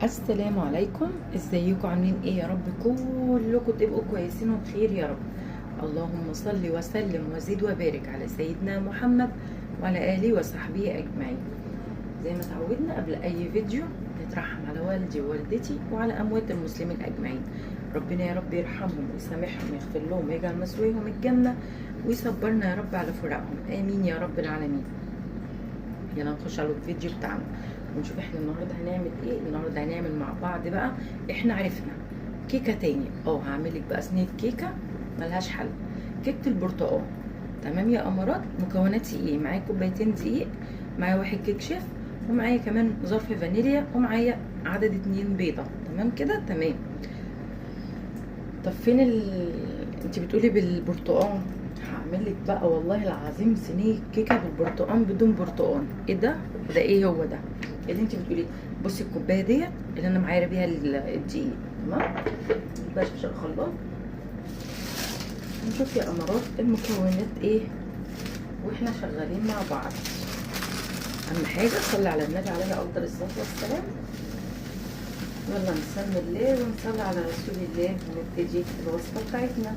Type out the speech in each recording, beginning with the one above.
السلام عليكم، ازيكم عاملين ايه؟ يا رب كلكم تبقوا كويسين وبخير يا رب. اللهم صل وسلم وزد وبارك على سيدنا محمد وعلى اله وصحبه اجمعين. زي ما تعودنا قبل اي فيديو نترحم على والدي ووالدتي وعلى اموات المسلمين اجمعين. ربنا يا رب يرحمهم ويسامحهم ويغفر لهم ويجعل مثواهم الجنة ويصبرنا يا رب على فراقهم، امين يا رب العالمين. يلا نخش على الفيديو بتاعنا ونشوف احنا النهارده هنعمل ايه. النهارده هنعمل مع بعض بقى، احنا عرفنا كيكة تاني. هعمل لك بقى صينية كيكة ملهاش حل، كيكة البرتقال. تمام يا امارات. مكوناتي ايه؟ معايا كوبايتين دقيق، معايا 1 كيك شيف، ومعايا كمان ظرف فانيليا، ومعايا عدد 2 بيضة. تمام كده؟ تمام. طب فين انت بتقولي بالبرتقال؟ هعمل لك بقى والله العظيم صينية كيكة بالبرتقال بدون برتقال. ايه ده؟ ده ايه هو ده اللي انت بتقوليه؟ بصي الكوباية ديت اللي انا معايا بيها الدقيق، تمام؟ بقى شوف الخلاط نشوف يا امارات المكونات ايه واحنا شغالين مع بعض. اهم حاجة صلي على النبي عليه افضل الصلاة والسلام. يلا نسمي الله ونصلي على رسول الله ونبتدي الوصفة بتاعتنا.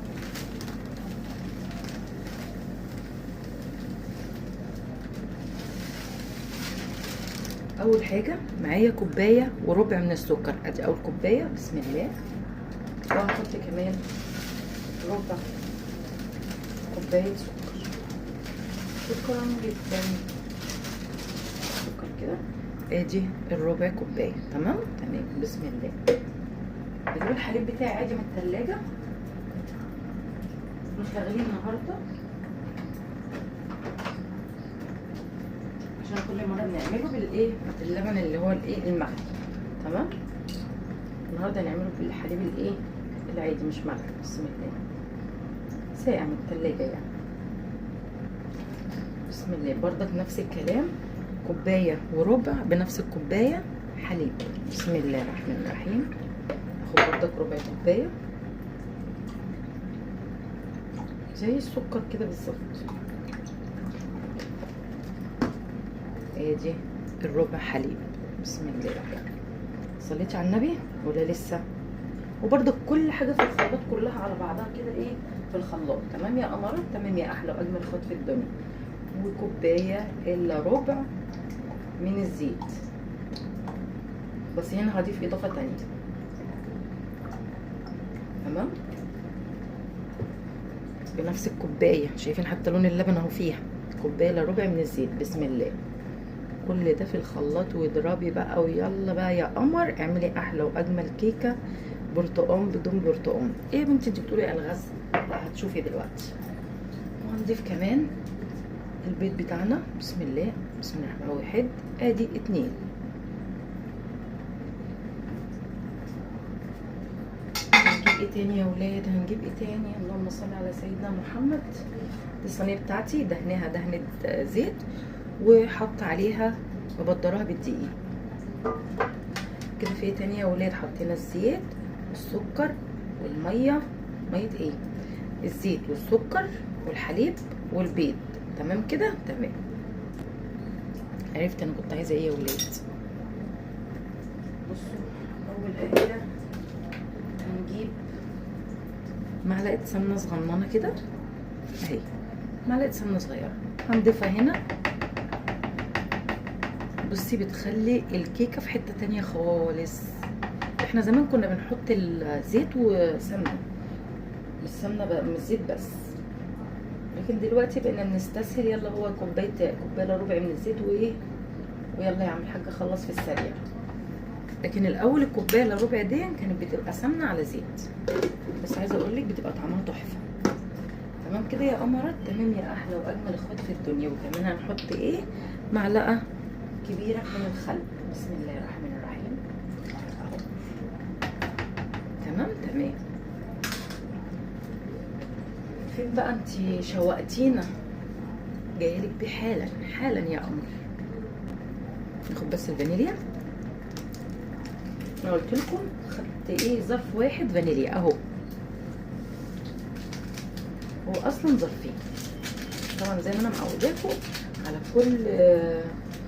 اول حاجة معايا كوباية وربع من السكر، ادي اول كوباية، بسم الله. وهحط كمان ربع كوباية سكر. شكرا جدا. سكر كده، ادي الربع كوباية. تمام تمام، بسم الله. بجيب الحليب بتاعي عادي من التلاجة، مش هغليه النهارده عشان كل مرة بنعمله بالايه، باللبن اللي هو الايه المغلي. تمام، النهارده هنعمله بالحليب الايه العادي مش مغلي. بسم الله، ساقع من التلاجة يعني. بسم الله. برضك نفس الكلام، كوباية وربع بنفس الكوباية حليب. بسم الله الرحمن الرحيم. اخد برضك ربع كوباية زي السكر كده بالظبط. ادي الربع حليب. بسم الله. صليتي على النبي ولا لسه؟ وبرضك كل حاجة في الخلاط كلها على بعضها كده ايه في الخلاط. تمام يا قمرات؟ تمام يا احلى واجمل اخوات في الدنيا. وكوبايه الا ربع من الزيت، بس هنا هضيف اضافه تانية. تمام، بنفس الكوباية، شايفين حتى لون اللبن اهو فيها. كوباية الا ربع من الزيت. بسم الله. كل ده في الخلاط واضربي بقى، ويلا بقى يا قمر اعملي احلى واجمل كيكة برتقان بدون برتقان. ايه يا بنتي انت بتقولي الغاز؟ لا هتشوفي دلوقتي. وهنضيف كمان البيض بتاعنا. بسم الله. بسم الله الرحمن الرحيم. 1 ادي 2. هنجيب ايه تاني يا ولاد؟ هنجيب ايه تاني؟ اللهم صل على سيدنا محمد. دي الصينية بتاعتي دهناها دهنه زيت وحط عليها وبدرها بالدقيق كده. في ايه تاني يا ولاد؟ حطينا الزيت والسكر والمية، مية ايه؟ الزيت والسكر والحليب والبيض. تمام كده؟ تمام. عرفت انا كنت عايزه ايه يا ولاد. بصوا، اول حاجة هنجيب معلقه سمنه صغننه كده اهي، معلقه سمنه صغيرة هنضيفها هنا. بصي بتخلي الكيكه في حتة تانية خالص. احنا زمان كنا بنحط الزيت وسمنه، مش سمنه بقى، مش زيت بس، لكن دلوقتي بقينا بنستسهل. يلا هو كوباية الا ربع من الزيت وايه، ويلا يا عم الحاج خلص في السريع. لكن الاول الكوباية الا ربع دي كانت بتبقى سمنه على زيت، بس عايزه اقول لك بتبقى طعمها تحفة. تمام كده يا قمرات؟ تمام يا احلى واجمل اخوات في الدنيا. وكمان هنحط ايه؟ معلقه كبيرة من الخل. بسم الله الرحمن الرحيم اهو. تمام تمام. فين بقى انتي شوقتينا، جايلك بيه حالا حالا يا قمر. ناخد بس الفانيليا. انا قلت لكم خدت ايه؟ ظرف واحد فانيليا اهو، هو اصلا ظرفين. طبعا زي ما انا معوداكم على كل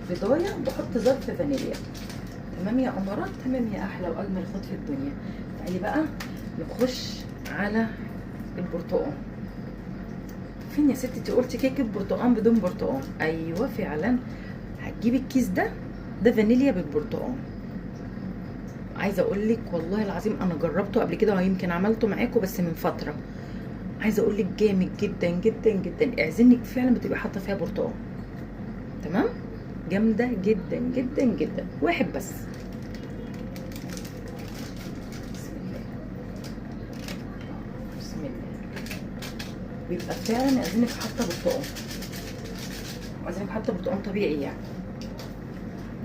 بيضايه بحط ظرف فانيليا. تمام يا قمرات؟ تمام يا احلى واجمل اخوات في الدنيا. تعالي بقى نخش على البرتقال. فين يا ستي؟ انت قلتي كيكة برتقال بدون برتقال. ايوه فعلا. هتجيبي الكيس ده، ده فانيليا بالبرتقال. عايزه اقول لك والله العظيم انا جربته قبل كده، ويمكن عملته معاكم بس من فترة. عايزه اقول لك جامد جدا جدا جدا. اعزنك فعلا بتبقي حاطه فيها برتقال. تمام، جامدة جدا جدا جدا. واحد بس. بسم الله بسم الله. بيبقى فعلا عايزينك حاطه برتقال، عايزينك حاطه برتقال طبيعي يعني.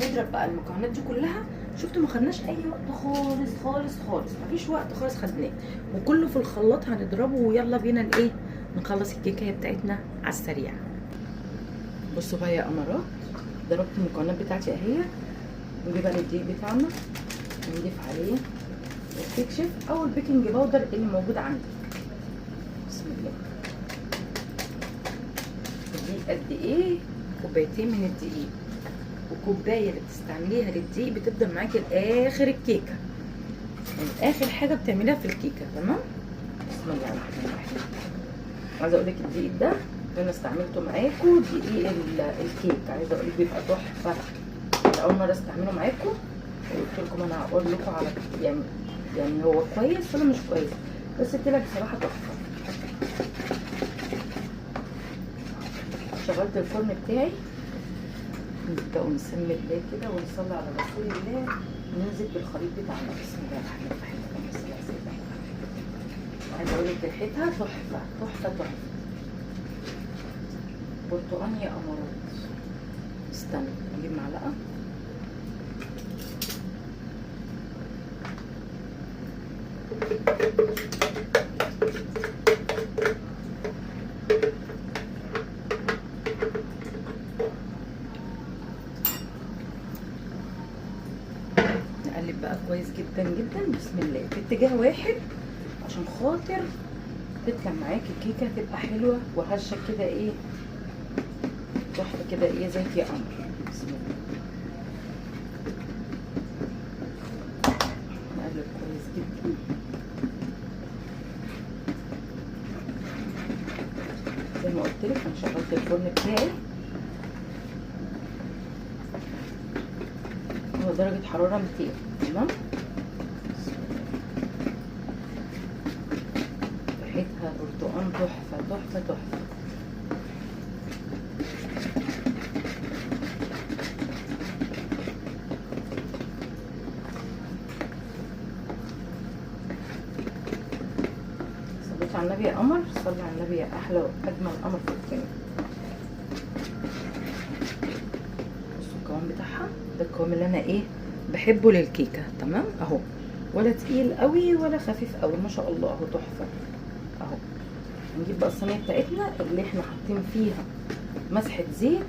نضرب بقى المكونات دي كلها. شفتوا ما خدناش اي وقت خالص خالص خالص، مفيش وقت خالص خدناه، وكله في الخلاط هنضربه. ويلا بينا الايه، نخلص الكيكه بتاعتنا على السريع. بصوا بقى يا قمرات، ضربت المكونات بتاعتي اهي. نجيب بقى الدقيق بتاعنا ونضيف عليه الكيك شيف او ال baking powder اللي موجود عندك. بسم الله. الدقيق قد ايه؟ كوبايتين من الدقيق، وكوبايه اللي بتستعمليها للدقيق بتفضل معاكي لاخر الكيكه، يعني اخر حاجة بتعمليها في الكيكه. تمام. بسم الله الرحمن الرحيم. عايزه اقول لك الدقيق ده اللي انا استعملته معاكم دقيق الكيك، عايزه اقول لك بيبقى تحفة. اول مرة استعمله معاكم، وقلت لكم انا هقول لكم على يعني هو كويس ولا مش كويس، بس طلع بصراحة تحفة. شغلت الفرن بتاعي. نبدأ ونسمي الله كده ونصلي على رسول الله وننزل بالخليط بتاعنا. بسم الله الرحمن الرحيم. اللهم صل على سيدنا محمد. عايزه اقول لك ريحتها تحفة تحفة تحفة. برتقال يا قمرات. استنى اجيب معلقه. نقلب بقى كويس جدا جدا. بسم الله. في اتجاه واحد عشان خاطر تطلع معاكي الكيكه تبقى حلوة وهشه كده، ايه تحفة كده، ايه زيت يا قمر. بسم الله. نقلب كويس جدا. زي ما قلت لك انا شغلت الفرن بتاعي، هو درجة حرارة 200. تمام. ريحتها برتقان تحفة تحفة تحفة. صليت على النبي يا قمر، صلي على النبي يا أحلى وأجمل قمر في الدنيا. بصوا القوام بتاعها، ده القوام اللي انا ايه بحبه للكيكه. تمام اهو، ولا تقيل قوي ولا خفيف قوي، ما شاء الله اهو تحفة اهو. هنجيب بقى الصينية بتاعتنا اللي احنا حاطين فيها مسحه زيت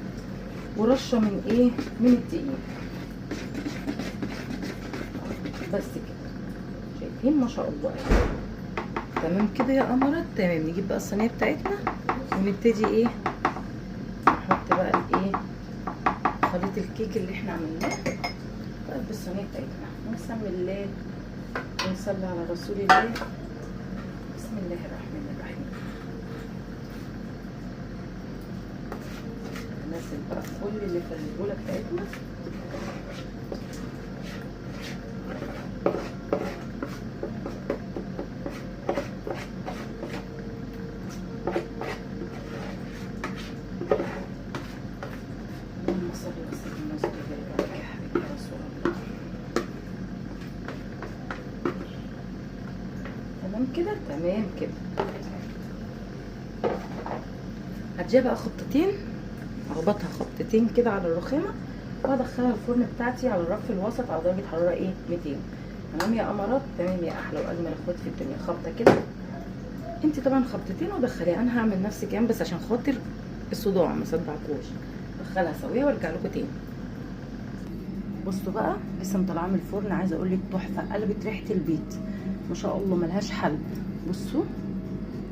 ورشه من ايه، من الدقيق بس كده. شايفين ما شاء الله اهو. تمام كده يا قمرات. تمام. نجيب بقى الصينية بتاعتنا ونبتدي ايه نحط بقى الايه خليط الكيك اللي احنا عملناه في قلب الصينية بتاعتنا. ونسمي الله ونصلي على رسول الله. بسم الله الرحمن الرحيم. ننزل بقى كل اللي في البوله بتاعتنا. اللهم صل وسلم وبارك عليك يا حبيبي يا رسول الله. تمام كده، تمام كده. هديها بقى خبطتين، اخبطها خبطتين كده على الرخامه، وادخلها الفرن بتاعتي على الرف الوسط على درجه حرارة ايه 200. تمام يا قمرات؟ تمام يا احلى واجمل اخوات في الدنيا. خبطه كده انت طبعا خبطتين ودخليها. انا هعمل نفس الكلام بس عشان خاطر الصداع ما صدعكوش. ادخلها سويه وارجع لكم تاني. بصوا بقى لسه مطلعه من الفرن، عايزه اقول لك تحفة، قلبت ريحه البيت ما شاء الله ملهاش حل. بصوا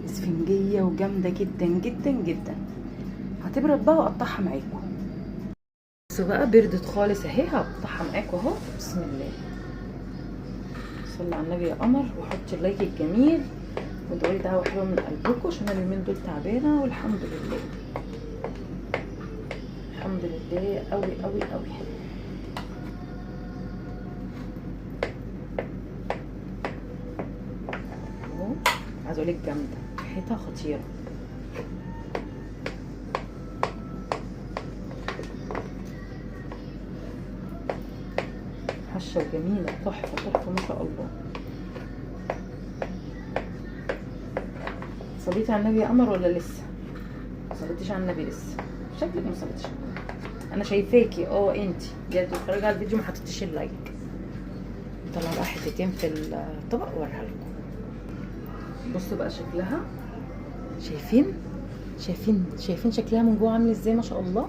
اسفنجيه وجامده جدا جدا جدا. هتبرد بقى واقطعها معاكم. بصوا بقى بردت خالص اهي، هقطعها معاكم اهو. بسم الله، صلي على النبي يا قمر، وحطي ال like الجميل وادعوا لي دعوه حلوة من قلبكم عشان انا اليومين دول تعبانة، والحمد لله الحمد لله قوي قوي قوي. اهو عايزه اقول لك جامدة، ريحتها خطيرة. هشه وجميلة، تحفة تحفة ما شاء الله. صليتي على النبي يا قمر ولا لسه؟ ما صليتيش على النبي لسه، شكلك ما صليتيش على النبي. انا شايفاكي انتي جاية تتفرجي على الفيديو ما حطيتيش ال like. نطلع بقى حتتين في الطبق واوريها لكم. بصوا بقى شكلها، شايفين شايفين شايفين شكلها من جوه عامل ازاي؟ ما شاء الله.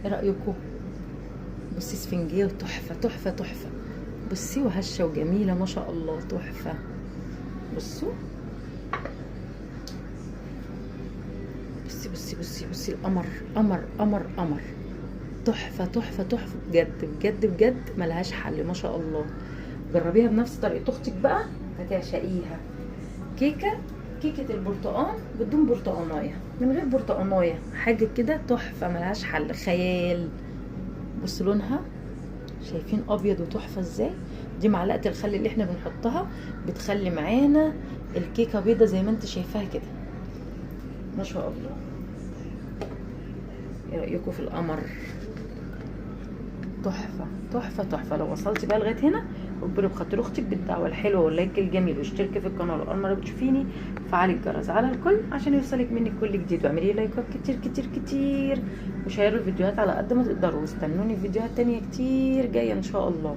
ايه رايكم؟ بصي اسفنجيه وتحفه تحفة تحفة. بصي وهشه وجميلة ما شاء الله، تحفة. بصوا بصي بصي بصي بصي القمر، قمر قمر قمر، تحفة تحفة تحفة بجد بجد بجد، ملهاش حل ما شاء الله. جربيها بنفس طريقه اختك بقى هتعشقيها. كيكة البرتقان بدون برتقانايه، من غير برتقانايه، حاجة كده تحفة ملهاش حل، خيال. بصوا لونها، شايفين ابيض وتحفه ازاي؟ دي معلقه الخل اللي احنا بنحطها بتخلي معانا الكيكه بيضة زي ما انت شايفاها كده ما شاء الله. ايه رايكم في القمر؟ تحفة تحفة تحفة. لو وصلتي بقى لغاية هنا اكبري بخاطر اختك بالدعوة الحلوة وال like الجميل، واشتركي في القناة لو اول مرة بتشوفيني، فعلي الجرس على الكل عشان يوصلك مني كل جديد، واعملي لايكات كتير كتير كتير، وشيروا الفيديوهات على قد ما تقدروا، واستنوني في فيديوهات تانية كتير جاية ان شاء الله.